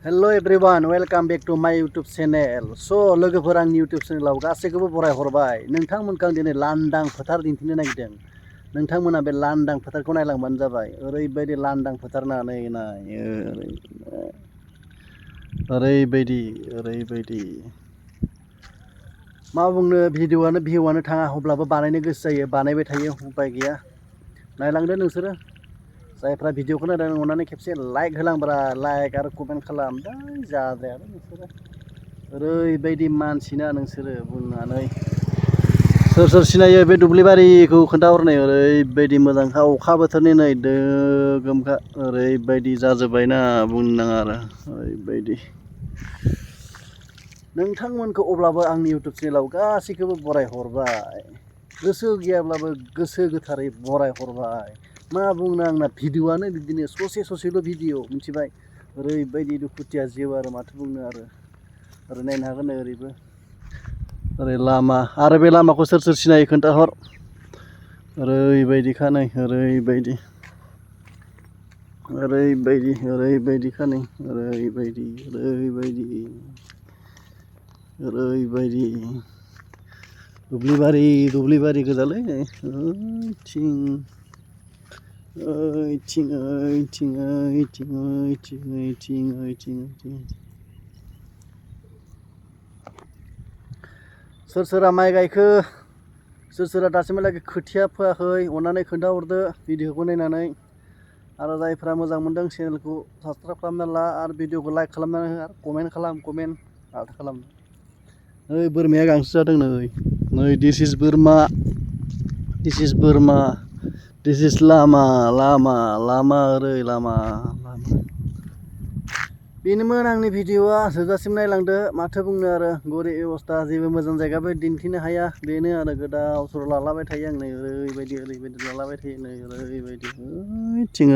Hello everyone, welcome back to my YouTube channel. So लोगोफोर आंनि YouTube चेनेलाव गासैखौबो बराय हरबाय। नोंथांमोनखौ आं दिनै लांदां फोथार दिन्थिनो नागिरदों। नोंथांमोना बे लांदां फोथारखौ नायलांबानो जाबाय। ओरैबायदि लांदां फोथार नानै नाय ओरैबायदि मा बुंनो भिडिअआनो थाङा अब्लाबो बानायनो गोसो जायो, बानायबाय थायो, उपाय गैया। नायलांदो नोंसोरो जायफ्रा भिडिअखौ नायदों अननानै खेबसे लाइक होलांब्रा, लाइक आरो कमेन्ट खालाम। दा जाद्रायालै नोंसोरो ओरैबायदि मानसिना नोंसोरो बुंनानै सोर सिनायो बे दुब्लिबारिखौ खोन्थाहरनाय। ओरैबायदि मोजांखा, अखा बोथोरनि नै दोगोमखा, ओरैबायदि जाजोब्बायना बुंनो नाङा आरो ओरैबायदि। नोंथांमोनखौ अब्लाबो आंनि YouTube चेनेलाव गासैखौबो बराय हरबाय। गोसो गैयाब्लाबो गोसो गोथारै बराय हरबाय। मा बुंनो, आंना भिडिअआनो बिदिनो ससेल' भिडिअ, मिथिबाय। ओरैबायदि दुखुथिया जिउ आरो माथो बुंनो आरो। ओरै नायनो हागोन नै ओरैबो, ओरै लामा, आरो बे लामाखौ सोर सिनायो खोन्थाहर। ओरैबायदिखा नै, ओरैबायदिखा नै, ओरैबायदि दुब्लिबारि गोजालै नै, ओइथिं। सोर माइ गायखो, सोर दासिमहालागै खोथिया फोआखै, अननानै खोन्थाहरदो भिडिअखौ नायनानै। आरो जायफ्रा मोजां मोनदों चेनेलखौ साबसक्राइब खालामना ला, आरो भिडिअखौ लाइक खालामनानै हो, आरो कमेन्ट खालाम। माथो खालामनो। नै बोरमाया गांसो जादों नै दिस इज बोरमा, दिस इज लामा, ओरै लामा। बेनोमोन आंनि भिडिअआ, जोबजासिम नायलांदो। माथो बुंनो आरो, गरिब अबस्था, जेबो मोजां जायगाबो दिन्थिनो हाया। बेनो आरो गोदाव सोराव लालाबाय थायो आं नै, ओरैबायदि लालाबाय थायो नै, ओरैबायदि ओइथिं